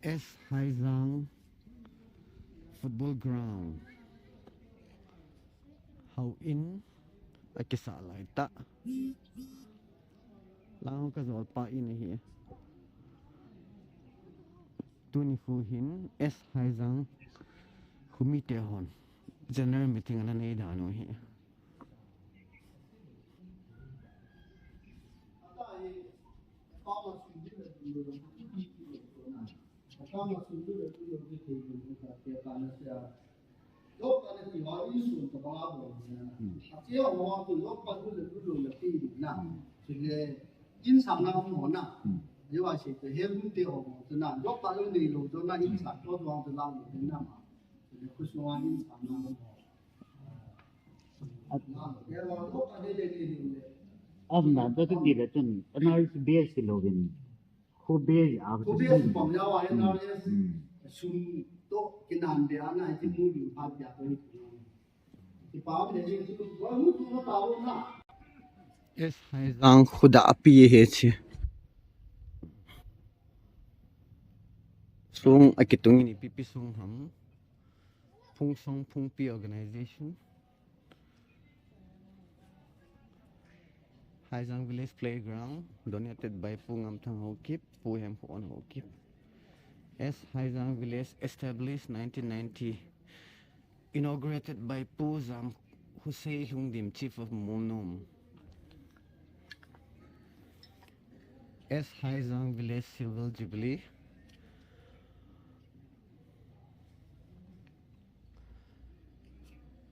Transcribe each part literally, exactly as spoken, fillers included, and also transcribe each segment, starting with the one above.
S Haijang Football Ground. Houin akisah lai tah. Lang kajol pa in ahi. Tuni khu hin S Haijang khomite hon general meeting ana nei dan u ahi. Amna to tu dile tun, N R S base si lovin. Khu base a, khu base pom jawa, N R S sum to kinan be ana ti mu ding phat ya to. Ti pa de ni tu, wa mu tu ta lo na. S Haijang khuda api he chi. Sung akitung ni pipi sung ham. Phungsong Phungpi Organization. Haijang Village Playground, donated by Pu Ngamthang Haokip, Pu Hemkhon Haokip. S Haijang Village, established nineteen ninety, inaugurated by Pu Jam Husei Lhungdim, Chief of Molnom. S Haijang Village Silver Jubilee.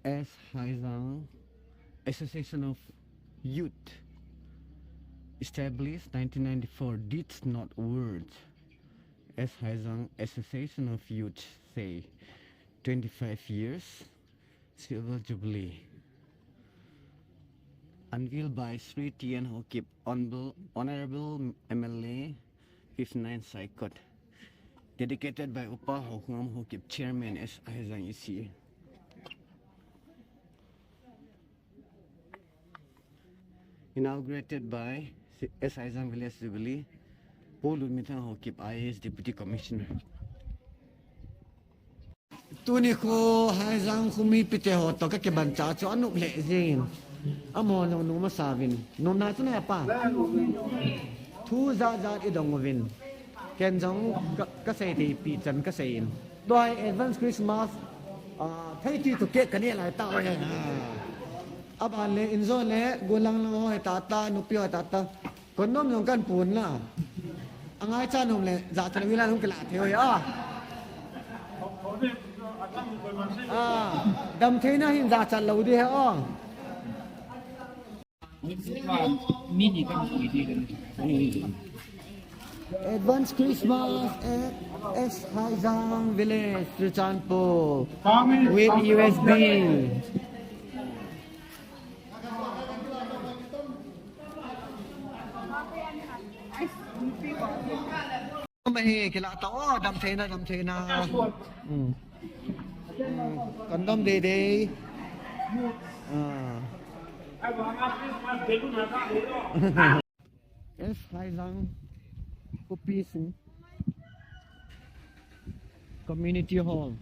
S Haijang Association of Youth, established nineteen ninety-four, deeds, not words. S Haijang Association of Youth, say, twenty-five years, Silver Jubilee. Unveiled by Shri T N Haokip, Honorable, Honorable M L A, fifty-nine Saikot. Dedicated by Upa Haokngam Haokip, Chairman, S Haijang E C A. Inaugurated by S Haijang Village Jubilee, Pu Lunminthang Haokip, I A S Deputy Commissioner. Tuni khu Haijang khu mipite ho to kakiban cha chu anup lheh jingin. Amaho jong nom asauvin. Nomna chu napa. Thu jat jat idong uvin. Ken jong ka, kasei thei pi chan kasei in. Tua hi advance Christmas, ah, thei ti tu cake kaneh lai tah uve. Ah. Aban le injo le golang lang ho hi tata, nupi ho hi tata. Condom jong kan pun la. Angai cha nom le, jachat lou ila hung kila thei uve a. Ah, damtheina hin jachat lou ding ahi a. Advance Christmas at S Haijang Village, Churachandpur, with U S B. Mahi kila ta o, damtheina, damtheina. Hmm. Hmm. Condom dei dei. Ah. S Haijang Kopi Sing Community Hall.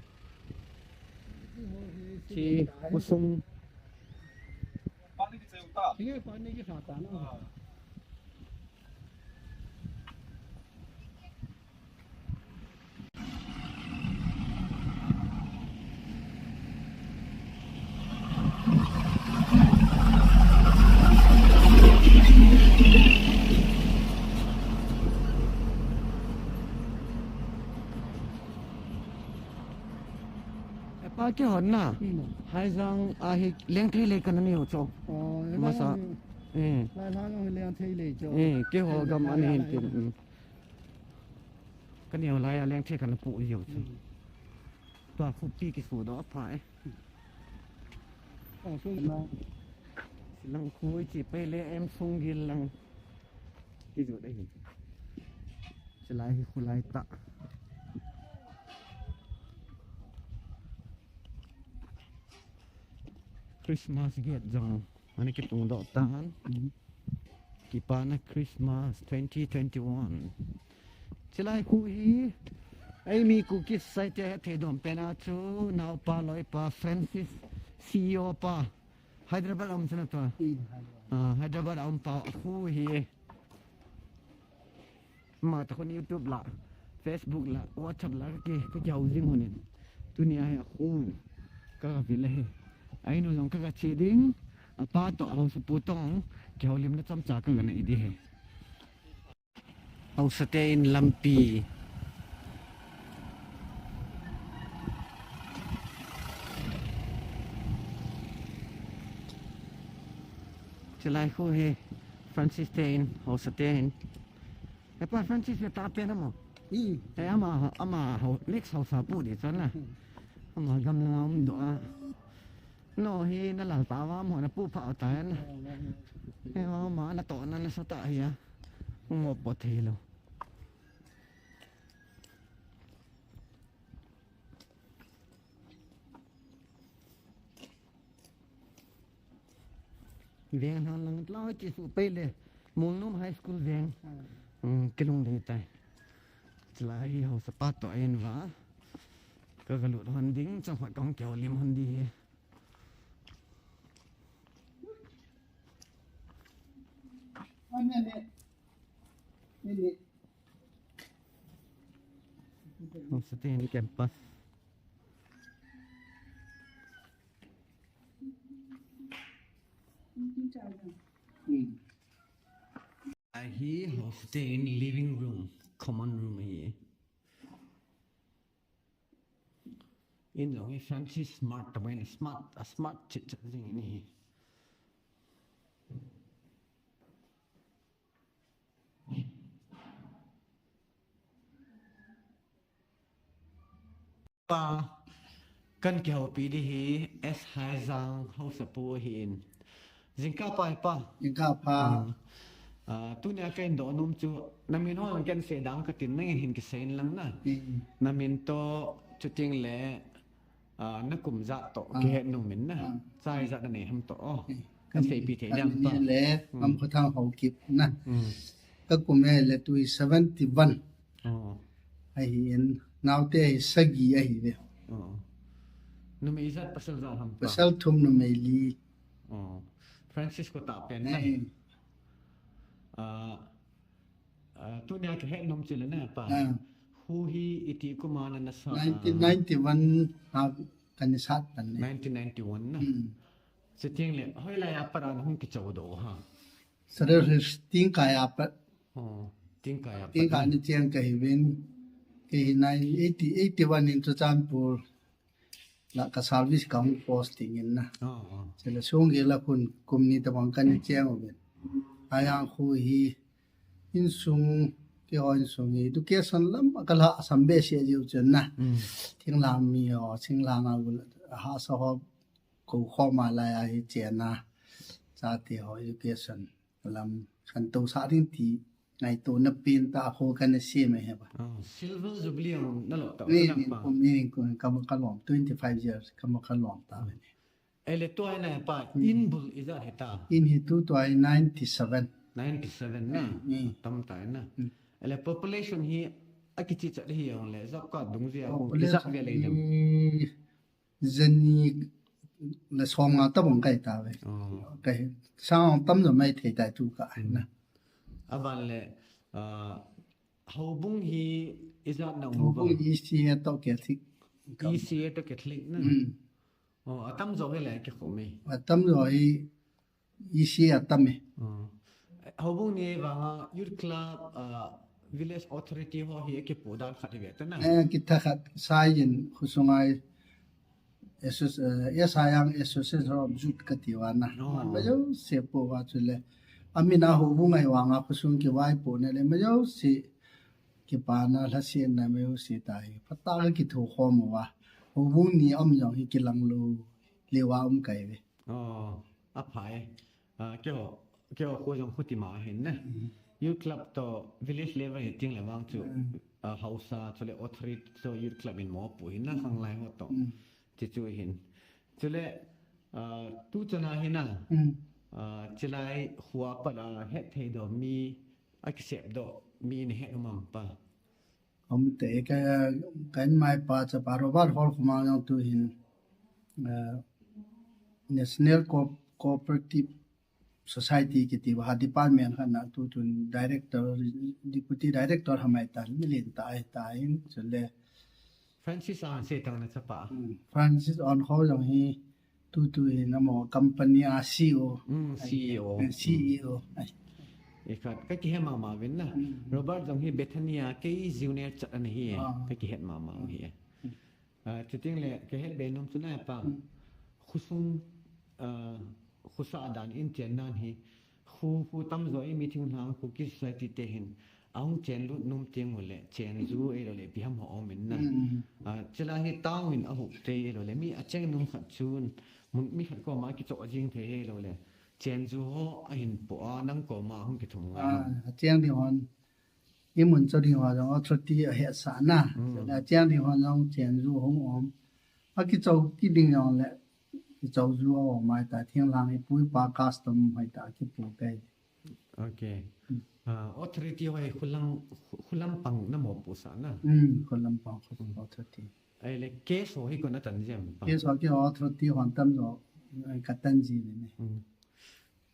Chi khosung. Epa kihon na. Hmm. Haijang a hi lengthei lei kana neo chu. Oh, masa. Eh. Lai lai lengthei lei chu. Eh, keiho gam a hin tin. Hmm. Ka neo lai a lengthei kana pu jeng chu. Hmm. Tua khopi kisu doh a pha e. Oh, so lang. Silang khu i chi pai le em sung gil lang. Kisu dei. Chilai hi khulai ta. Christmas gate jong ana kitung doh tan. Hmm. Kipana Christmas twenty twenty-one. Chilai khu hi Eimi Kuki Society a hethei dom pen a chu naopa loipa Francis, C E O pa, Hyderabad a um chu na tua. Ah, Hyderabad a um pa khu hi. Ama toh khun YouTube lah, Facebook lah, WhatsApp lah ka ki, ka kihou jing hon in. Tunia hi khu ka vil ahi. A inu jong ka ga che ding. Apa toh, a haosapu toh kihoulimna chomcha ka ga nei ding ahi. Haosate in lampi. Chulai khu hi Francis te in, haosate in. Hepa Francis le ta pen a mo. Hmm. He ama, ama hao, next haosapu ding chun la. Hmm. Ama gamlanga um doh a. No hi na lal pa va mo na pu pha ta na. He ama na toh na na sa ta hi a. Mo po thei lou. Veng hang lang tla chi su pei le. Molnom High School veng. Hmm, kilung dei tai. Chulai hi haosapa toh a in va. Ka ga lut hon ding, chang hoi kong kihoulim hon ding hi. Haosate in campus. Ahi haosate in living room, common room ahi. In jong hi fancy smart, ta mai smart, a smart chet chet jing in ahi. Pa, kan kihoupi ding hi S Haijang haosapu ahi in. Jingkah pa, hepa. Jingkah pa. Ah. Ah, tunia ka hin doh nom chu, na min ho jong ken sei dang ka tin, nangin hin kisei in lang na. Hmm. Na min toh, chuteng le, ah, na kum ijat toh, ah, kihet nom in na. Ah. Cha ijat na nei ham toh. Oh. Hmm. Kan seipi thei ding pa. Ka min le, hmm, Amkhothang Haokip na. Hmm. Ka kum hi le tu hi seventy one. Oh. Ahi in, naote hi sagi ahi ve. Oh. Numei ijat pasal ijat ham pa? Pasal thum numei li. Oh. Francis kho tah pen na. Eh. Ah, ah, tunia ka het nom chu le na pa. Ah. Hu hi iti kum a na na sa. Nineteen ninety one a ka na sat pan ne. Nineteen ninety one na. Hmm. Chuteng le, hoilai a pat a na hung kichou doh ham? Surrender Hills Tingkai a pat. Oh, Tingkai a pat. Tingkai na cheng ka hi uvin. Kei hi nine eighty, eighty one in Churachandpur lah ka service ka hung posting in na. Oh, oh. Chule sung gei lah khun kum ni tabang ka na cheng uvin. Ahi a khu hi insung, keiho insung hi education lam a ka lhasam behseh jeh u chun na. Mm. Thinglhang mi ho, thinglhang a u hahsa ho, kou khom a lai a hi chen a, chate ho education lam khantou sah ding ti ngaito na pen tah a kho ka na sem e he ba. Oh, Silver Jubilee jong na lo ta. Ni, ni pa. Kum, ni, ni kum, ka ma ka lom, twenty five years, ka ma ka lom ta ve ni. Ele tua hi na pa, hmm, in bul ijat hita? In hi tu tua hi ninety seven. Ninety seven na? Hmm, hmm. Tam ta na. Hmm. Ele population hi a kichi chat hi jong le, job card dungjui a, population ijat ve le dem? Hi jani le som nga tabang kai ta ve. Oh. Kai sang tam jo mai thei tai tu ka, hmm, na. Aban le, ah, houbung hi ijat na um? Houbung ba? E C A toh Catholic. E C A toh Catholic na. Hmm. Oh, atam jo hi le kikhom e? Atam jo hi E C A atam e. Oh. Houbung ni vang a youth club, ah, village authority ho hi kipu dan khat hi ve ta na. Eh, kitha khat sai in khosung a asso-, eh, S I ang Association of Youth ka ti uva na. Oh. Majouse pu uva chule. Amin a houbung ahi vang a khosung kivaipohna le majouse kipana lhasetna majouse ta hi. Phatah a kitho khom uva. Houbung ni um jong hi kilang lou le uva um kai ve. Oh, aphai. Ah, keiho, keiho kho jong khuti ma hin na. Mm. Youth club toh village level hi teng le vang chu, mm, ah, haosa chule authority toh youth club in mopo hin na, mm, khanglai ho toh. Mm. Ti chu hin. Chule, ah, tu chana hin na. Mm. Ah, chulai hua pat a hethei doh mi, akisep doh mi na het um am pa? Om te ka, ka in mai pa chapa Robert Hall khoma jong tu hin, eh, National Co-, Cooperative Society kiti ba ha department khat na tu tun director, deputy director hamai ta, mi len ta ai ta in, chule Francis Ang se tang na chapa. Hmm, Francis Ang Hall jong hi tu tu hi na mo company a C E O. Hmm, C E O. Eh, C E O. Ai. Ikhat, ka kihe mama uvin na. Hmm. Robert jong hi Bethany a kei junior chat ana hi e. Ah. Ka kihe mama u hi e. Hmm. Ah, chuting le, ka het be nom chu na pa. Hmm. Khosung, ah, khosa dan in chen nan hi. Khu, khu tamjo i meeting lang khu ki society te hin. Ahung chen lut nom teng u le, chen ju ei lo le, pi ham ho om in na. Hmm. Ah, chila hi town in a hu te ei lo le, mi a cheng nom khat chun, mun mi khat koma kicho jing thei ei lo le. Chen ju ho a hin po a, nang koma hung kithum ngai. Ah, a cheng ding hon. I mun cho ding ho jong authority a hetsah na. Mm. A cheng ding ho jong chen ju hung om. A kicho kit ding jong le, kicho ju a om mai ta, thing lang i pu i pa custom mai ta, kipu kai. Okay. Mm. Ah, authority ho hi khulam, khulam pang na mo pu sa na. Mm, khulam pang, khulam authority. Ai le, case ho hi kon a tan jia em pa? Case ho ki authority hon tam jo, eh, ka tan ji ni ni. Mm.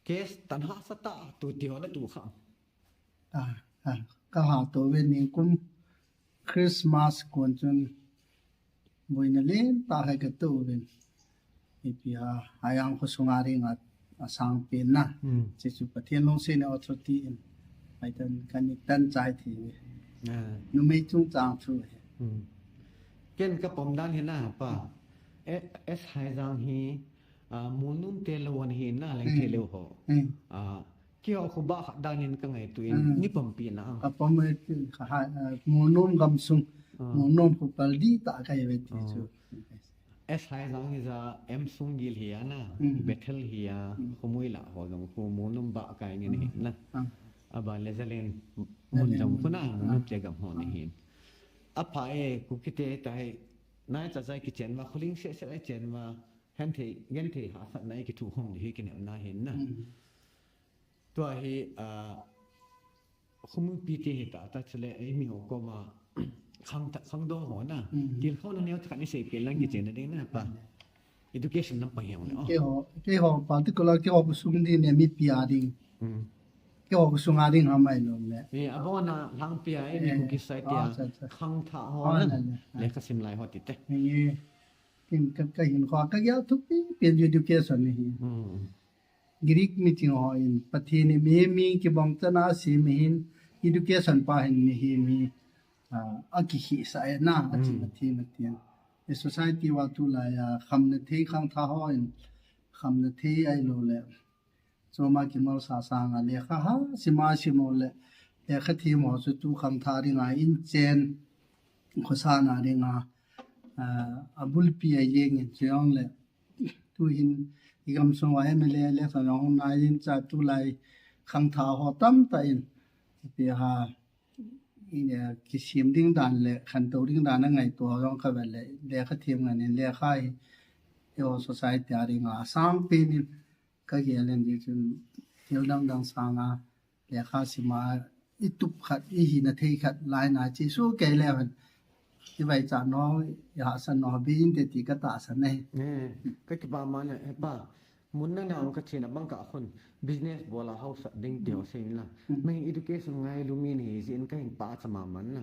Case tan hahsa tah tu ti ho na tu kha. Ah, ah, ka ha to ve ni kum Christmas kon chun boina len tah hai ka to ve. Ipi ha, Hayang khosunga ding a, a sang pen na. Hmm. Che chu Pathen lungset in authority in. Ai tan kan i tan chai thi ve. Ah. Numei chungchang chu he. Hmm. Ken ka pom dan hi na pa. Hmm. E, S Haijang hi, ah, Molnom te lou ana hi na, Lengtheleu ho. Hmm. Ah, Keiho khu ba khat dan in ka ngaito in, Hmm. ni pom pi na. Ka pom e ti kha ha, eh, Molnom gamsung. Ah. Molnom khu pal di ta ka hi ve ti Ah. chu. S Haijang hi ja M Sunggil hi a na, Hmm. Bethel hi a, Hmm. Khumuila ho jong khu Molnom ba kai ngen hi na. Ah. A ba le Zalen mun Zalen jong mun. khu na, Ah. Molnom te gam ho ni Ah. hi. A pha e, Kuki te ta hi, nai cha jai kichen ma, khuling se se ai chen ma, hen thei, gen thei ha sat nai kithu hom di hi kinem na hi na. Hmm. Tua hi, ah, Khumupi te hi ta, ta chule, eh, mi ho koma, khang ta, khangdong ho na. Mm. Tilkhouna neo ta khat ni sei pen lang kichen na ding na pa. Mm. Education lam pa hiong le, oh. Keiho, keiho particular, keiho khosung ding ne mipi a ding. Mm. Keiho khosunga ding ha mai lou le. Eh, abona Lhangpi a, eh, mi Eh, Kuki society ah, a, acha, acha. Khangthah ho Ah, na. le, le. Le ka sim lai ho ti te. Eh, kin ka, ka hinkho, ka gel thupi pen education ni hi. Mm. Greek mi ching ho in, Pathen in mihem hi kibang chan a asem ahin, education pa hin mihem hi, ah, akikhehsah e na, achi Mm. Pathen, Pathen. I society uva tulai a, khamna thei khangthah ho in, khamna thei ahilou le. Choma kimolsa sanga lekha ha, sima simo le, lekha them ho chu tu khangthah dinga inchen, khosana dinga, ah, abulpi a jeng in chong le. Tu hin, i gamsung uva M L A election jong hung nai in cha tulai khangthah ho tamtah in, ipi ha, i, eh, kisem ding dan le, khantou ding dan a ngaito ho jong ka vet le, lekha them ngen in lekha hi, eiho society a dinga, asang pen in, ka gel in di chun, thil dang dang sanga, lekha sima, i tup khat, i hina thei khat, lai na chi su kei le hen. I vai cha no, i hahsa no, bi in te ti ka tahsan e. Eh, ka kipa ma le, he pa, mun na na ong ka chena bang ka khun, business bola house ding ti ho sei la. Mm. Main education ngailu mi ni hi jin ka hin pa cha ma man na.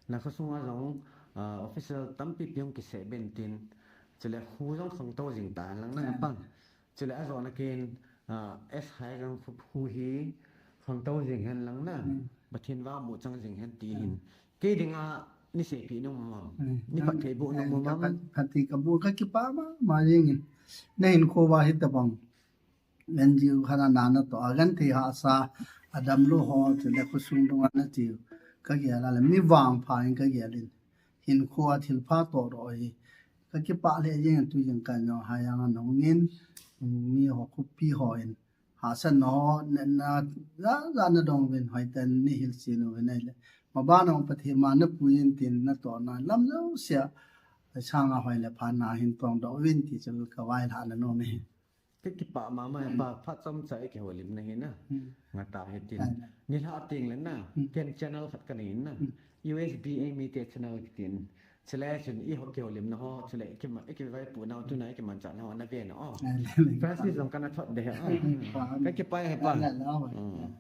Na khosunga jong, ah, official tampi piong kise ben tin, chule khu jong khangtou jing ta lang na Mm. pa. Chule ajona kin, ah, S Haijang khu, khu hi khangtou jing hen lang na. Mm. Pathen vang muchang jing hen ti hin. Mm. Kei dinga ni seipeh nom mong. Mm. Ni phatthei boh nom mong. Ka, ka, ka ti ka boh ka kipa ma, ma jing in. Na hinkho uva hitabang. N G O khat a na na toh, a genthei hahsa, a damlou ho, chule khosung dunga na ti. Ka gel a le, mi vangpha in ka gel in. Hinkho a thilpha toh doh hi. Ka kipah lheh jeng in tu jing ka nyo ha jang a nong in, mi ho khopi ho in. Hahsatna ho, natna, ja, ja na dong uvin hoiten ni hilchen uvin ahile. Maban a hung Pathen ma na pui in tin na tohna lam jouse a. Sanga hoi le pha na hin tong doh uvin ti chu ka vailhah na nom e. Ka kipah mama e pa, phat chomcha i kihoulimna hi na. Hmm. Ngata hi tin. Nilhah teng le na, Hmm. ken channel khat ka nei in na. Hmm. U S B A mi te channel kitin. Chule chun i ho kihoulimna ho, chule i kima-, i kivaipohna ho, tuna i kimanchahna ho, na ve na o. Francis jong kana thot de he. Ka kipah he pa. Mm.